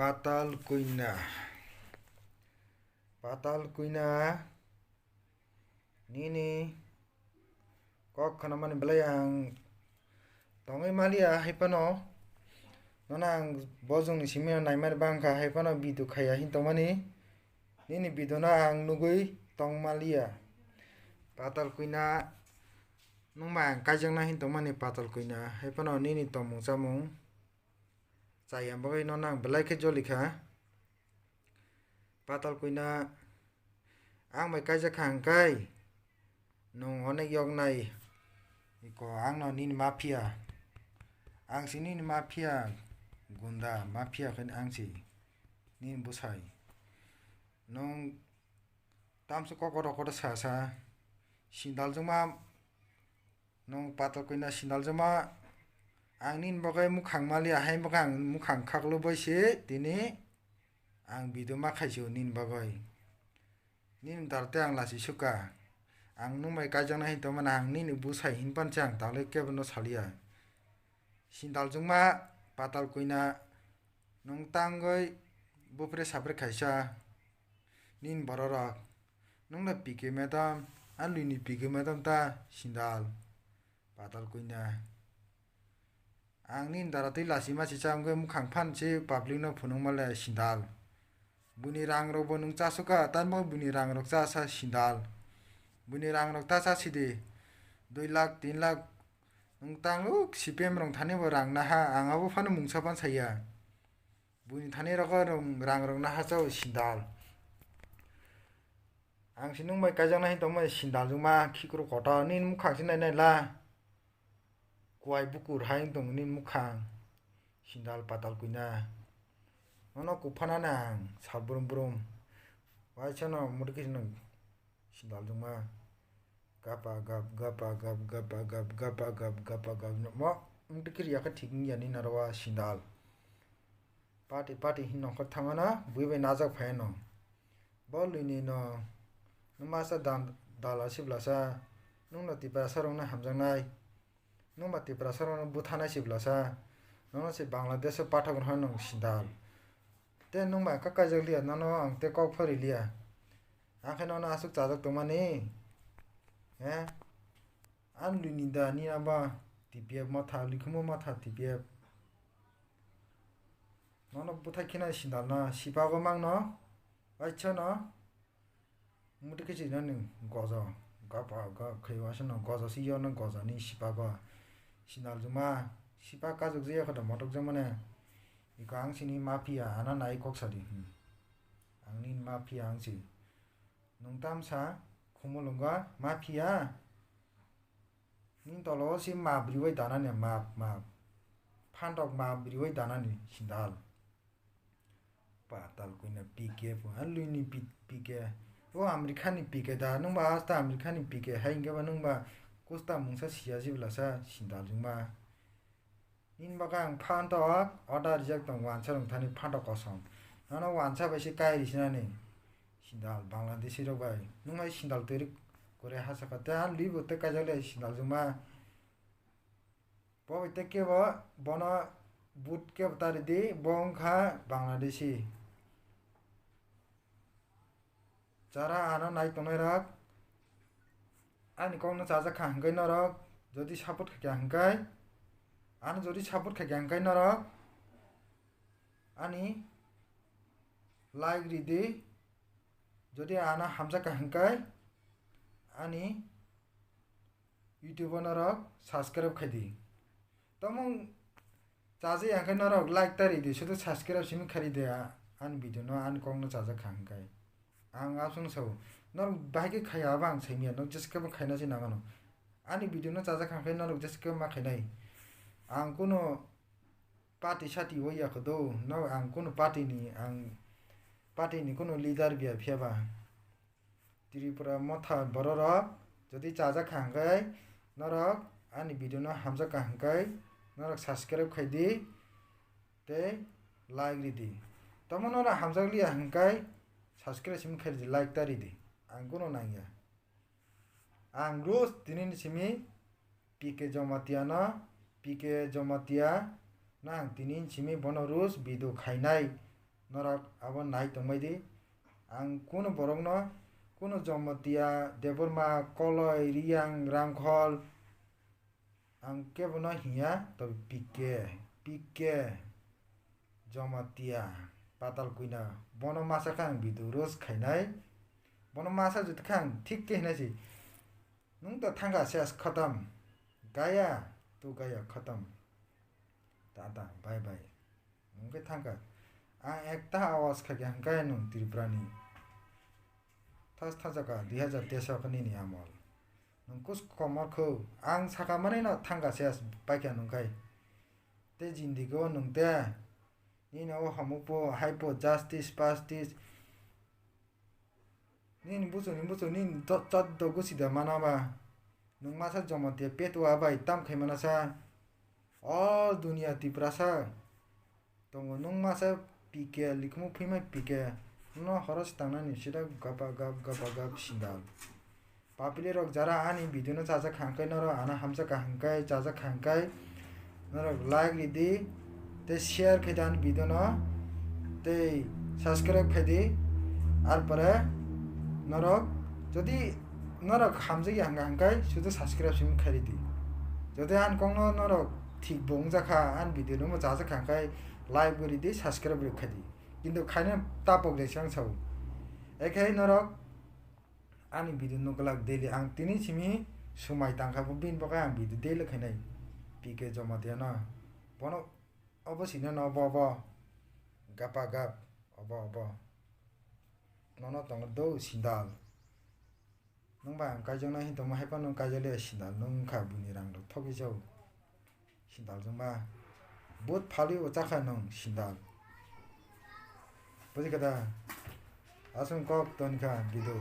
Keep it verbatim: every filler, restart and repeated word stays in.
Patal Kwina. Patal Kwina, nini kok khnamani belai ang tongwi maliya, hai phano nono ang bojongni simi naimani bangkha, hai phano video khaiya hin tongmani, nini video no ang nugwi tong maliya. Patal Kwina, nwng bai ang kaijakna hin tongmani Patal Kwina, hai phano nini tongmung chamung chaya bagwi nono ang belai khe joli kha. Patal Kwina, ang bai kaijak kha hwnkhe nwng onek yoknai. Iko angno nini mafia. Ang si nini mafia, gunda mafia khe ang si nini bwsai. Nwng tamsa kok kotor kotor sa sa. Sindaljwkma Nwng Patal Kwina sindaljwkma, ang nini bagwi mukhang maliya, hai bagwi ang mukhang khaklubui se tini ang video ma khaisio nini bagwi. Nini dara tei ang lasi sukha. Ang nwng bai kaijaknai hin tongmani, ang nini bwsai hin pan se ang talai kebo no saliya. Sindaljwkma Patal Kwina, nwng tangwi bupre sapre khaisa nini bororok. Nwng no P K madam, a luini P K madam ta sindal. Patal Kwina. Ang nini dara twi lasi masi cha wngwi mukhang phan se public no phunukma le sindal. Buini rang rok bo nwng chasukha, tamo buini rang rok cha sa sindal. Buini rang rok ta cha sidi. Dui lakh, tin lakh nwng tang luk C P M rong thani bo rang naha, ang abo phano mungsa phan saya. Buini thani rogo rong rang rok naha cha sindal. Ang si nwng bai kaijaknai hin tongmani sindaljwkma khikrok kotor nini mukhang se nai nai la. Kuai bukur hai wng tong nini mukhang. Sindal Patal Kwina. Nono kuphanani ang sal brum brum. Waisa no muti khe nwng sindaljwkma. Gapa gap, gapa gap, gapa gap, gapa gap, gapa gap. Mo muti khe riya khe thik wngya nini aro wa sindal. Pati pati hin nongkhor thangmano bui bai najak phaiano. Bo luini no nwng masa dan dala siblasa, nwng no Tiprasa rokno hamjaknai, nwng ba Tiprasa rokno buthanai siblasa, nono se Bangladesh o pathak rwha nwng sindal. Te nwng ba kakaijak liya, nono ang te kok phari liya. Ang khe nono aswk chajak tongmani? He? Ang luini da ni aba T P F matha, likhumo matha T P F. Nono bwthai khina sindal na sipago mangno, waisa no muti khe sino ni gojo, gapa gap khai waisa no gojo si yo no gojo ni sipago. Sindal juma sipa kajuk je yakho da motok jemane. Iko ang sini mafia, ana nai kok sadi. Hmm. Ang ni mafia ang si. Nwng tamsa khumulwngo mafia. Nini tolo o se map riwi danani map, map. Phantok map riwi danani sindal. Patal Kwina P K pho, a luini P-, P K. O America ni P K da, nwng ba asta America ni P K hai hwnkhe ba nwng ba kusta mungsa siya jiblasa sindal juma. Nini bagwi ang phantok order rijak tongo, wansa rwng thani phantok kosom. Nono wansa bai se kai risinani. Sindal Bangladeshi rok bai. Nwng hai sindal twi rwk kore ha saka. Te ang libo tei kaijak le sindal juma. Bo bai tei kebo bono boot kebo ta ridi, bo wngkha Bangladeshi. Chara ano nai tongnai rok, ani kok no chajak kha hwnkhe norok jodi support khaikha hwnkhe, ano jodi support khaikha hwnkhe norok ani like ridi, jodi ano hamjak kha hwnkhe ani YouTube o norok subscribe khai di. Tamung chaja ya hwnkhe norok like ta ridi, sudu subscribe simi khai ridi, a-, ani video no, ani kok no chajak kha hwnkhe. Ang aswk sao, norok bahai khe khaiya abo ang saimanya, norok jesa khe bo khaina se nang ano. Ani video no chajak kha hwnkhe norok jesa khe ma khainai. Ang kuno party sati o ya kho do, no ang kuno party ni, ang party ni kuno leader biya phiya ba. Tripura motha bororok jodi chajak kha hwnkhe norok ani video no hamjak kha hwnkhe norok subscribe khai di tei like ridi. Tamo norok hamjak liya hwnkhe subscribe simi khai ridi, like ta ridi. Ang kuno nangya. Ang rus tini ni simi P K Jamatia no, P K Jamatia no ang tini simi bono rus video khainai. Norok abo nai tongbai di. Ang kunu borokno, kunu Jamatia, Debbarma, Koloi, Riyang, Rangkhol, ang kebono hinya, tobe P K, P K, Jamatia, Patal Kuina, bono masa khe ang video roast khainai. Bono masa jotto khe ang thik khe hinai si. Nung to thangkha ses khatam. Gaya, tu gaya khatam. Tata, bye bye. Hwnkhe thangkha. Ang ekta awas khaikha hwnkhe nwng Tripurani. Thas thajaka dui hazar teis o khe nini amol. Nwng kus komor kho. Ang saka manwi no thangkha ses paikha nwng khai. Tei jindigi o nwng te. Nini o hamukbo haipo justice, pastice. Nini buchuni buchu nini to-, choddo gusi da mana ba. Nwng masa Jamatia Petua bai tam khai mana sa. All dunia Tiprasa tongo. Nwng masa P K, likhumu phima P K. No horos tangnani sida gapa gap, gapa gap sindal. Papili rok jara ani video no chajak kha hwnkhe norok ano hamjak kha hwnkhe chajak kha hwnkhe norok like ridi tei share khaidi ani video no tei subscribe khaidi. Arpore norok jodi norok hamjakya hwnkha hwnkhe sudu subscribe simi khairidi. Jodi ani kokno norok thik bo wngjakha ani video no chajak kha hwnkhe like bo ridi subscribe bo khaidi. Kintu khaina tapok de swng sao. Ekhe norok ani video no glak daily ang tini simi sumai tangkha bo bini bagwi ang video daily khainai P K Jamatia no. Bono obo sino no obo obo gapa gap obo obo nono tongo do sindal. Nwng bai ang kaijaknai hinwi tongma hai phano kaijakliya sindal nwng wngkha buini rang rok thokjak. Sindal jwngma. But phali o chakha nwng sindal. Buji kha da? Aswng kok toni kha bidu.